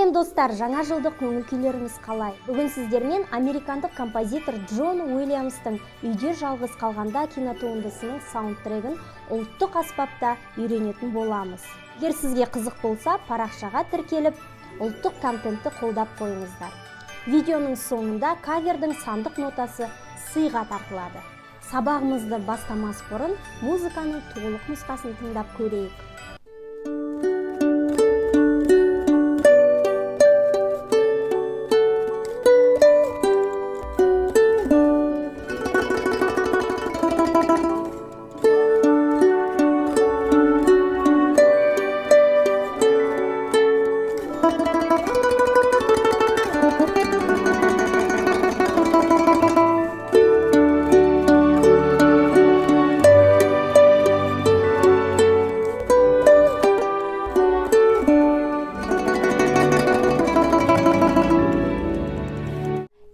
Сәлем достар, жаңа жылдық көңіл күйлеріңіз қалай? Бүгін сіздермен американдық композитор Джон Уильямстың «Үйде жалғыз қалғанда» кинотуындысының саундтрегін ұлттық аспапта үйренетін боламыз. Егер сізге қызық болса, парақшаға тіркеліп, ұлттық контентті қолдап қойыңыздар. Видеоның соңында кавердің сандық нотасы сыйға тартылады. Сабағымызды бастамас бұрын музыканың толық нұсқасын тыңдап көрейік.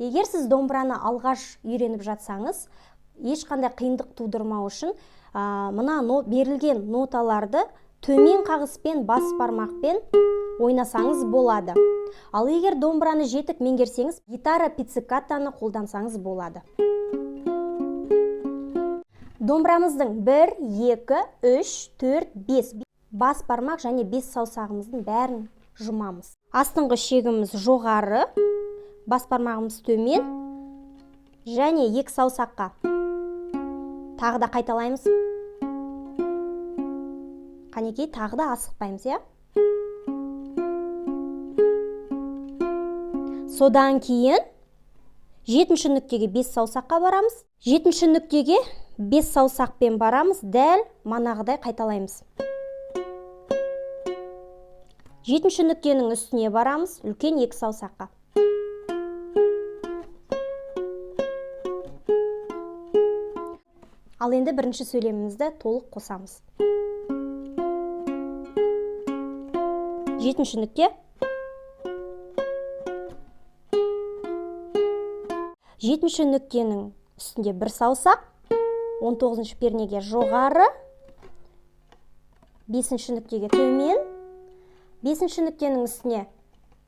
Егер сіз домбыраны алғаш үйреніп жатсаңыз, ешқандай қиындық тудырмау үшін мына берілген ноталарды төмен қағыспен, бас бармақпен ойнасаңыз болады. Ал егер домбыраны жетік меңгерсеңіз, гитара пиццикатаны қолдансаңыз болады. Домбырамыздың 1, 2, 3, 4, 5 бас бармақ және 5 саусағымыздың бәрін жұмамыз. Астыңғы шегіміз жоғары, бас бармағымыз төмен және екі саусаққа. Тағы да қайталаймыз. Қанекей, тағы да асықпаймыз, иә? Содан кейін жетінші нүктеге 5 саусаққа барамыз. Жетінші нүктеге 5 саусақпен барамыз, дәл манағыдай қайталаймыз. Жетінші нүктенің үстіне барамыз, үлкен екі саусаққа. Ал енді бірінші сөйлемімізді толық қосамыз. Жетінші нүкте. Жетінші нүктенің үстінде бір саусақ, 19-шы пернеге жоғары, бесінші нүктеге төмен, бесінші нүктенің үстіне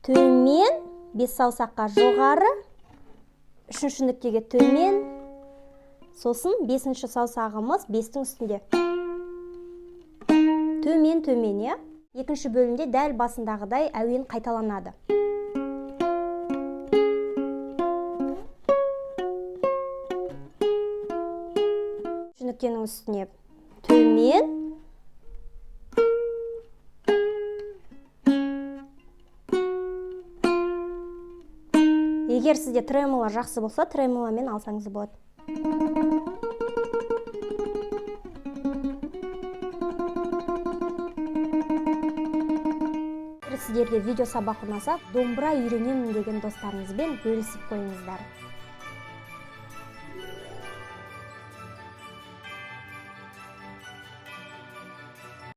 төмен, 5 саусаққа жоғары, үшінші нүктеге төмен, сосын бесінші саусағымыз бестің үстінде. Төмен, төмен, иә? Екінші бөлімде дәл басындағыдай әуен қайталанады. Үшінші нүктенің үстіне төмен, егер сізде тремоло жақсы болса, тремоломен алсаңыз болады. Сіздерге видео сабақ ұнаса, домбыра үйренемін деген достарыңызбен бөлісіп қойыңыздар.